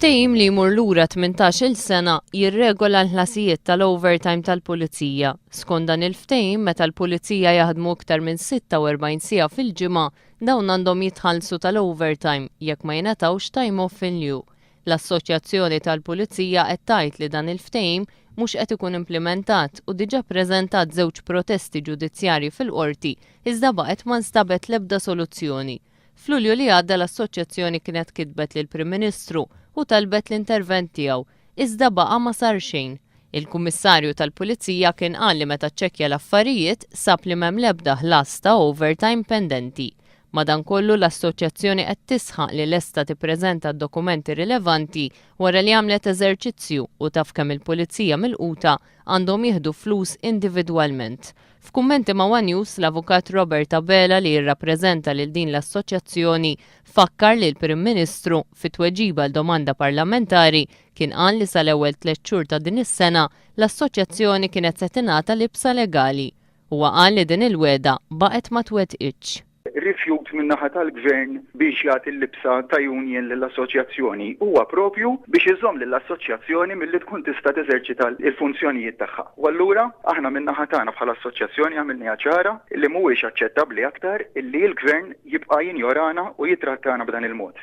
Ftehim li jmur lura 18-il sena jirregola l-ħlasijiet tal-overtime tal-Pulizija. Skont dan il-ftehim, meta l-Pulizija jaħdmu iktar minn 46 siegħa fil-ġimgħa, dawn għandhom jitħallsu tal-overtime jekk ma jingħatawx time off in lieu. L-Assoċjazzjoni tal-Pulizija qed tgħid li dan il-ftehim mhux qed ikun implimentat u diġà ppreżentat żewġ protesti ġudizzjarji fil-Qorti iżda baqgħet ma nstabet l-ebda soluzzjoni. F'Lulju li għadda l-Assoċjazzjoni kienet kitbet lill-Prim Ministru u talbet l-intervent tiegħu, iżda baqa' ma sar xejn. Il-Kummissarju tal-Pulizija kien qal li meta ċċekkja l-affarijiet sab li m'hemm l-ebda ħlas ta' overtime pendenti. Madankollu l-Assoċjazzjoni qed tisħaq li lesta tippreżenta d-dokumenti rilevanti wara li għamlet eżerċizzju u taf kemm il-Pulizija milquta għandhom jieħdu flus individwalment. F'kummenti ma' one News, l-Avukat Robert Abela li jirrappreżenta lil din l-assoċjazzjoni fakkar li l-Prim Ministru, fi tweġiba għal domanda parlamentari, kien qal li sal-ewwel tlett xhur ta' din is-sena l-assoċjazzjoni kienet se tingħata libsa legali. Huwa qal li din il-wegħda baqgħet ma twettqitx. Rifjut min-naħa tal-Gvern biex jagħti l-libsa ta' union lill-Assoċjazzjoni huwa proprju biex iżomm lill-Assoċjazzjoni milli tkun tista' teżerċita l-funzjonijiet tagħha. U allura aħna min-naħa tagħna bħala Assoċjazzjoni għamilniha ċara li mhuwiex aċċettabbli aktar illi l-Gvern jibqa' jinjorana u jittrattana b'dan il-mod.